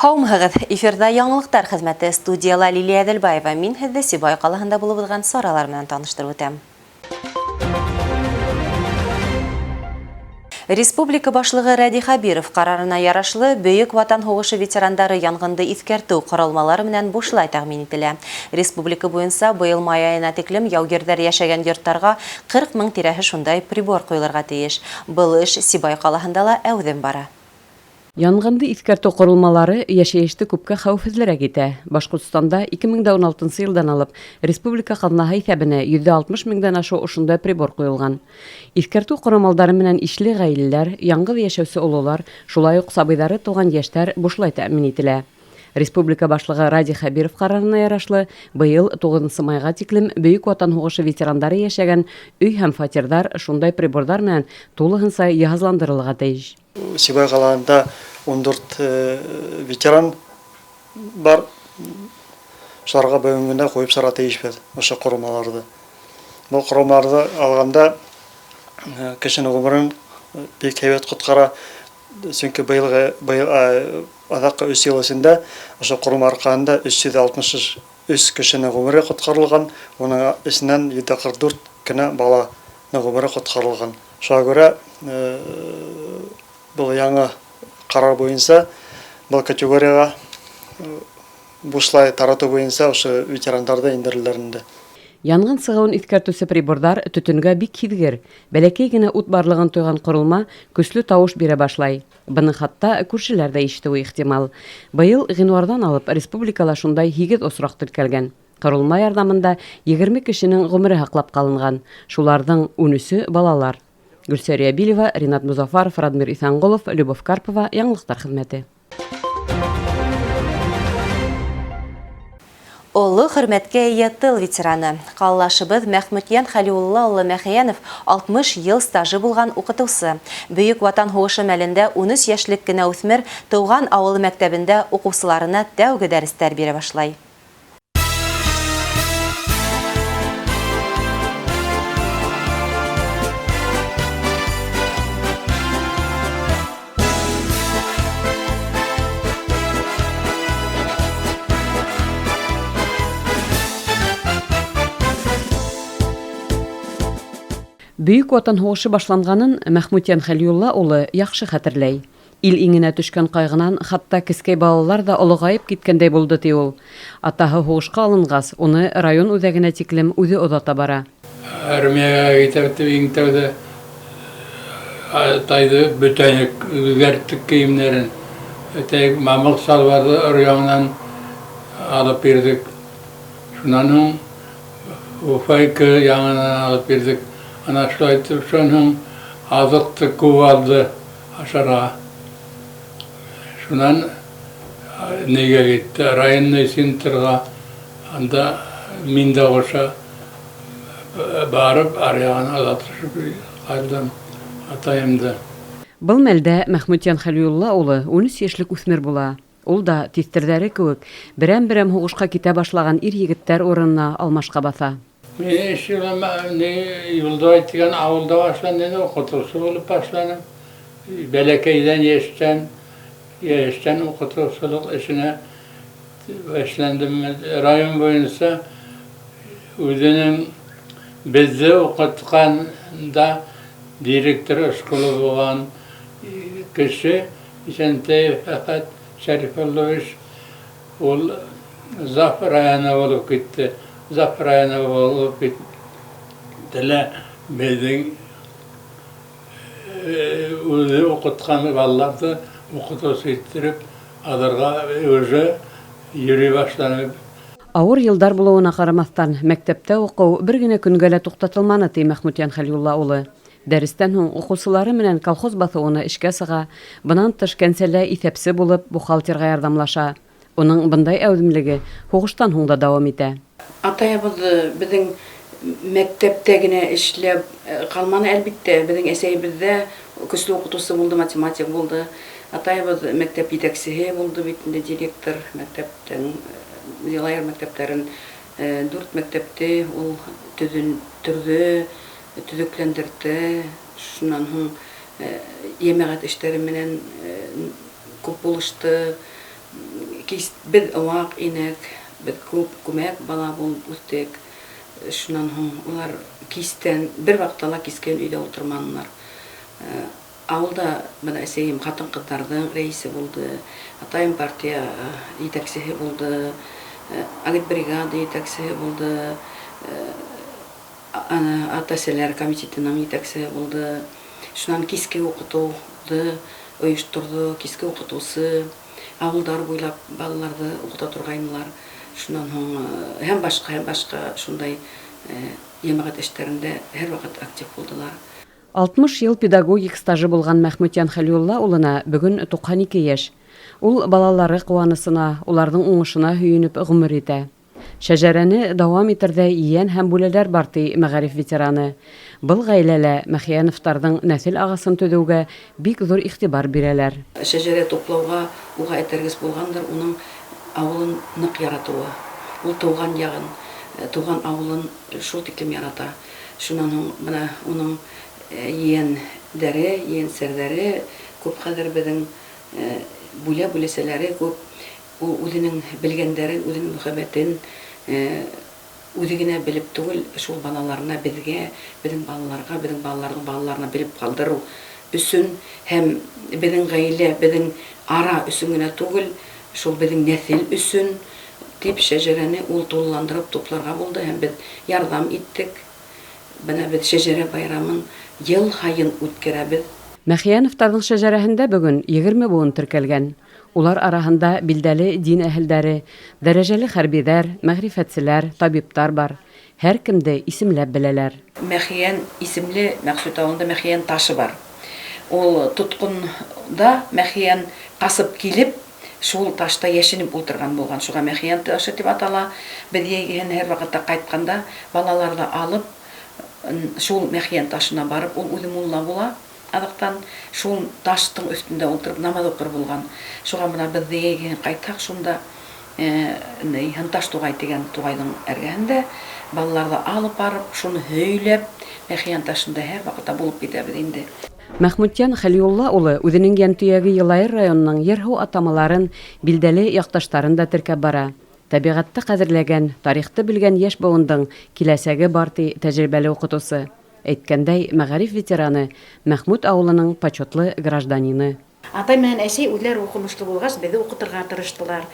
Һаумыһығыҙ! Эфирҙа яңылыҡтар хеҙмәте студияла Лилия Әҙелбаева. Мин һеҙҙе Сибай ҡалаһында булып уҙған саралар менән таныштырып үтәм. Республика Башлығы Радий Хәбиров ҡарарына ярашлы, Бөйөк Ватан һуғышы ветерандары янғынды иҫкәртеү ҡоролмалары менән бушлай тәьмин ителә. Республика буйынса быйыл май айына тиклем яугирҙәр йәшәгән йорттарға 40 мең тирәһе шундай прибор ҡуйылырға тейеш. Был эш Сибай ҡалаһында ла әүҙем бара. Янғынды иҫкәртеү ҡоролмалары йәшәйеште күпкә хәүефһеҙлерәк итә. Башҡортостанда 2016 йылдан алып республика ҡаҙнаһы иҫәбенә 160 меңдән ашыу ошондай прибор ҡуйылған. Иҫкәртеү ҡорамалдары менән ишле ғаиләләр, яңғыҙ йәшәүсе ололар, шулай уҡ сабыйҙары тыуған йәштәр бушлай тәьмин ителә. Республика Башлығы Радий Хәбиров ҡарарына ярашлы, быйыл 9 майға тиклем Бөйөк Ватан һуғышы ветерандары йәшәгән өй һәм фатирҙар шундай приборҙар менән тулыһынса йыһазландырылырға тейеш. Сибай ҡалаһында 14 ветеран бар. Шуларға бөгөнгө көндә ҡуйып сығарырға тейешбеҙ ошо ҡоролмаларҙы. Был ҡоролмаларҙы алғанда кешенең ғүмерен бик һәйбәт ҡотҡара. Сөнки быйыл аҙаҡҡы 3 йыл эсендә ошо ҡоролма арҡаһында 363 кешенең ғүмере ҡотҡарылған, уның эсенән 144 кенә баланың ғүмере ҡотҡарылған. Шуға күрә был яңы ҡарар буйынса был категорияға бушлай таратыу буйынса ошо ветерандарҙы индереләр инде. Янғын сығыуын иҫкәртеүсе приборҙар төтөнгә бик һиҙгер. Бәләкәй генә ут барлығын тойған ҡоролма көслө тауыш бирә башлай. Быны хатта күршеләр ҙә ишетеүе ихтимал. Быйыл ғинуарҙан алып республикала шундай 8 осраҡ теркәлгән. Ҡоролма ярҙамында 20 кешенең ғүмере һаҡлап ҡалынған. Шуларҙың 13-ө балалар. Гөлсәрия Билева, Ринат Музафаров, Радмир Иҫәнғолов, Любовь Карпова, Яңылыҡтар хеҙмәте. Оло хөрмәткә эйә тыл ветераны. Ҡалалашыбыҙ Мәхмүтйән Хәлиулла улы Мәхиәнов 60 йыл стажы булған уҡытыусы. Бөйөк Ватан һуғышы мәлендә 13 йәшлек кенә үҫмер тыуған ауылы мәктәбендә уҡыусыларына тәүге дәрестәр бирә башлай. Бөйөк Ватан һуғышы башланғанын Мәхмүтйән Хәлиулла улы яҡшы хәтерләй. Ил иңенә төшкән ҡайғынан хатта кескәй балалар ҙа олоғайып киткәндәй булды, ти ул. Атаһы һуғышҡа алынғас, уны район үҙәгенә тиклем үҙе оҙата бара. Армияға китеп иң тәүҙә атайҙы бөтәйек, үҙгәрттек кейемдәрен. Әтәй мамыҡ салбарҙы өр-яңынан алып бирҙек. Шунан һуң уфайка яңынан алып бирҙек. Ана шулай итеп, шунан һуң аҙыҡты күп алды ашарға. Шунан нигә китте? Районный центрға, анда мин дә ҡуша барып, аръяғын оҙатышып ҡалдым атайымды. Был мәлдә Мәхмүтйән Хәлиулла улы 13 йәшлек үҫмер була. Ул да тиҫтерҙәре кеүек берәм-берәм һуғышҡа китә башлаған ир-егеттәр урынына алмашҡа баҫа. Мин эш юлым, Юлдыбай тигән ауылда башланды, уҡытыусы булып башланым. Бәләкәйҙән йәштән уҡытыусылыҡ эшенә башландым. Район буйынса үҙенең беҙҙе уҡытҡанда директор школы булған кеше Исәнтәев Әхәт Шәрифуллович, ул зав районы булып китте. Зав районы булып китте лә беҙҙең үҙе уҡытҡан балаларҙы уҡытыусы иттереп алырға уже йөрөй башланы. Ауыр йылдар булыуына ҡарамаҫтан, мәктәптә уҡыу бер генә көнгә лә туҡтатылманы, ти Мәхмүтйән Хәлиулла улы. Дәрестән һуң уҡыусылары менән колхоз баҫыуына эшкә сыға, бынан тыш кәнсәлә иҫәпсе булып бухгалтерға ярҙамлаша. Уның бындай әүҙемлеге һуғыштан һуң да дауам итә. Атайыбыҙ беҙҙең мәктәптә генә эшләп ҡалманы, әлбиттә, беҙҙең әсәйебеҙ ҙә көслө уҡытыусы булды, математик булды. Атайыбыҙ мәктәп етәксеһе булды бит инде, директор мәктәптең, Зилайыр мәктәптәрен, 4 мәктәпте ул төҙөндөрҙө, төҙөкләндерҙе. Шунан һуң йәмәғәт эштәре менән күп булышты. Кис без вак инек, без күп күмәк бала булып үстек. Шуннан һуң улар кистән бер вакытта ла кискен өйдә утырманылар. Авылда менә әсәем хатын-кызларның рәисе булды, атаем партия җитәкчеһе булды, агитбригада җитәкчеһе булды, ата-әсәләр комитетының җитәкчеһе булды. Шуннан киске укытуды оештырды, киске укытучы, авылдар буйлап балаларны укыта торгайнылар. Шуннан һуң һәм башка, һәм башка шундай йәмәгать эшләрендә һәрвакыт актив булдылар. 60 ел педагогик стажы булган Мәхмүтян Хәлиулла улына бөгөн 92 яшь. Ул балалары ҡыуанысына, уларҙың уңышына һөйөнөп ғүмер итә. Шәжәрәне дауам итерҙәй ейән һәм бүләләр бар, ти мәғариф ветераны. Был ғаиләлә Мәхиәновтарҙың нәҫел ағасын төҙөүгә бик ҙур иғтибар бирәләр. Шәжәрә туплауға уға этәргес булғандыр уның ауылын ныҡ яратыуы. Ул тыуған яғын, тыуған ауылын шул тиклем ярата. Шунан һуң бына уның ейәндәре, ейәнсәрҙәре күп хәҙер беҙҙең бүлә-бүләсәләре күп. Ул үҙенең белгәндәрен, үҙенең мөхәббәтен үҙе генә белеп түгел, шул балаларына, беҙгә, беҙҙең балаларға, беҙҙең балаларҙың балаларына белеп ҡалдырыу өсөн һәм беҙҙең ғаилә, беҙҙең ара өсөн генә түгел, шул беҙҙең нәҫел өсөн тип шәжәрәне ул тулыландырып тупларға булды һәм беҙ ярҙам иттек. Бына беҙ шәжәрә байрамын йыл һайын үткәрәбеҙ. Мәхиәновтарҙың шәжәрәһендә бөгөн 20 быуын теркәлгән. Улар араһында билдәле дин әһелдәре, дәрәжәле хәрбиҙәр, мәғрифәтселәр, табиптар бар. Һәр кемде исемләп беләләр. Мәхиән исемле Мәҡсүт ауылында Мәхиән ташы бар. Ул тотҡонда Мәхиән ҡасып килеп, шул ташта йәшенеп ултырған булған. Шуға Мәхиән ташы тип атала. Беҙ йәйгеһен һәр ваҡытта ҡайтҡанда балаларҙы алып, шул Мәхиән ташына барып, ул үҙе мулла була. Аҙаҡтан шул таштың өҫтөндә ултырып намаҙ уҡыр булған. Шуға бына беҙ йәйгеһен ҡайтһаҡ, шунда Һынташ туғай тигән туғайҙың эргәһендә балаларҙы алып барып, шуны һөйләп, Мәхиән ташында һәр ваҡытта булып китәбеҙ инде. Мәхмүтйән Хәлиулла улы үҙенең йәнтөйәге Йылайыр районының ер-һыу атамаларын, билдәле яҡташтарын да теркәп бара. Тәбиғәтте ҡәҙерләгән, тарихты белгән йәш быуындың киләсәге бар, ти тәжрибәле уҡытыусы. Әйткәндәй, мәғариф ветераны Мәхмүт ауылының почетлы гражданины. Атай менән әсәй үҙләре уҡымышлы булғас, беҙҙе уҡытырға тырыштылар.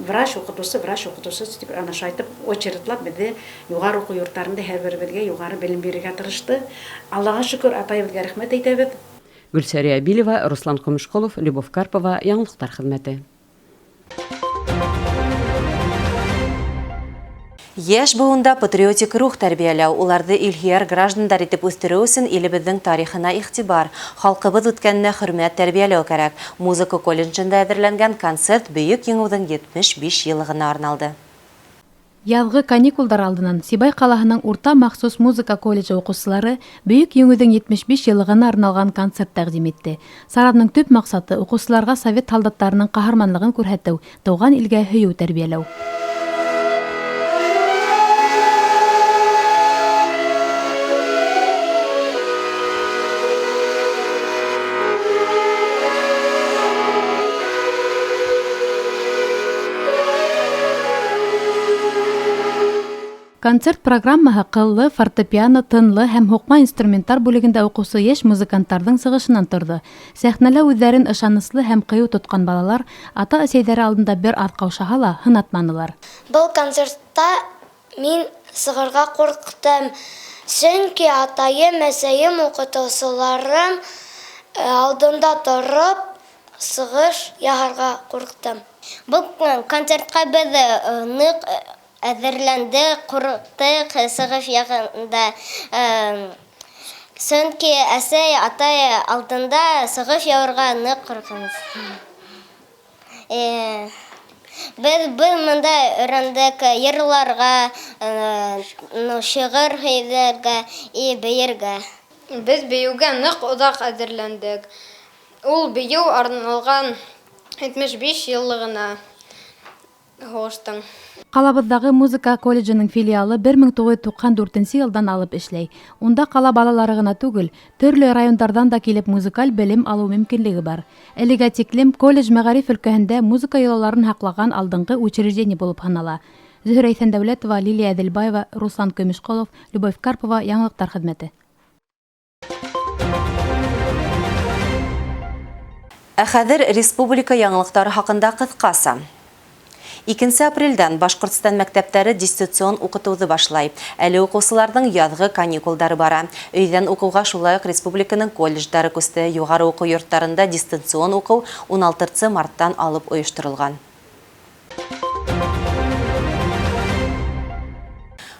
Врач уҡытыусы, врач уҡытыусы тип ана шайтып очередлап беҙҙе юғары уҡыу йорттарында һәр беребеҙгә юғары белем бирергә тырышты. Аллаға шөкөр, атайыбыҙға рәхмәт әйтәбеҙ. Гөлсәрия Билева, Руслан Көмөшҡолов, Любовь Карпова, Яңылыҡтар хеҙмәте. Йәш быуында патриотик рух тәрбиәләү, уларҙы илһөйәр граждандар итеп үҫтереү өсөн илебеҙҙең тарихына иғтибар, халҡыбыҙ үткәненә хөрмәт тәрбиәләү кәрәк. Музыка колледжында әҙерләнгән концерт Бөйөк Еңеүҙең 75 йыллығына арналды. Яҙғы каникулдар алдынан Сибай ҡалаһының урта махсус музыка колледжы уҡыусылары Бөйөк Еңеүҙең 75 йыллығына арналған концерт тәҡдим итте. Сараның төп маҡсаты уҡыусыларға совет һалдаттарының ҡаһарманлығын күрһәтеү, тыуған илгә һөйөү тәрбиәләү. Концерт программаһы ҡыллы, фортепиано, тынлы һәм һуҡма инструменттар бүлегендә уҡыусы йәш музыканттарҙың сығышынан торҙо. Сәхнәлә үҙҙәрен ышаныслы һәм ҡыйыу тотҡан балалар ата-әсәйҙәре алдында бер аҙ ҡаушаһа ла һынатманылар. Был концертта мин сығырға ҡурҡтым, сөнки атайым, әсәйем, уҡытыусыларым алдында тороп сығыш яһарға ҡурҡтым. Был концертҡа беҙ ныҡ әҙерләндек, ҡурҡтыҡ сығыш яғында. Сөнки әсәй, атай алдында сығыш яһарға ныҡ ҡурҡабыҙ. Беҙ бында өйрәндек йырларға, шиғыр һөйләргә и бейергә. Беҙ бейеүгә ныҡ оҙаҡ әҙерләндек. Ул бейеү арналған 75 йыллығына. һуғыштың. Ҡалабыҙҙағы музыка колледжының филиалы 1994 нсе йылдан алып эшләй. Унда ҡала балалары ғына түгел, төрлө райондарҙан да килеп музыкаль белем алыу мөмкинлеге бар. Әлегә тиклем колледж мәғариф өлкәһендә музыка йолаларын һаҡлаған алдынғы учреждение булып һанала. Зөһрә Иҫәндәүләтова, Лилия Әҙелбаева, Руслан Көмөшҡолов, Любовь Карпова, Яңылыҡтар хеҙмәте. Ә хәҙер республика яңылыҡтары хаҡында ҡыҫҡаса. 2 апрелдән Башҡортостан мәктәптәре дистанцион уҡытыуҙы башлай. Әле уҡыусыларҙың яҙғы каникулдары бара. Өйҙән уҡыуға шулай уҡ республиканың колледждары күсте. Юғары уҡыу йорттарында дистанцион уҡыу 16 марттан алып ойошторолған.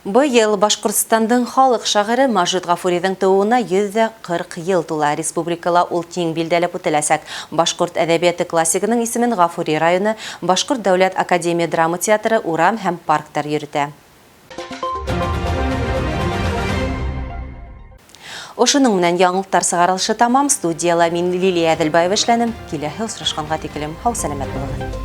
Быйыл Башҡортостандың халыҡ шағиры Мажит Ғафуриҙың тыуыуына 140 йыл тула. Республикала ул киң билдәләп үтеләсәк. Башҡорт әҙәбиәте классигының исемен Ғафури районы, Башҡорт дәүләт академия драма театры, урам һәм парктар йөрөтә. Ошоноң менән яңылыҡтар сығарылышы тамам. Студияла мин Лилия Әҙелбаева эшләнем. Киләһе осрашҡанға тиклем һау-сәләмәт булығыҙ.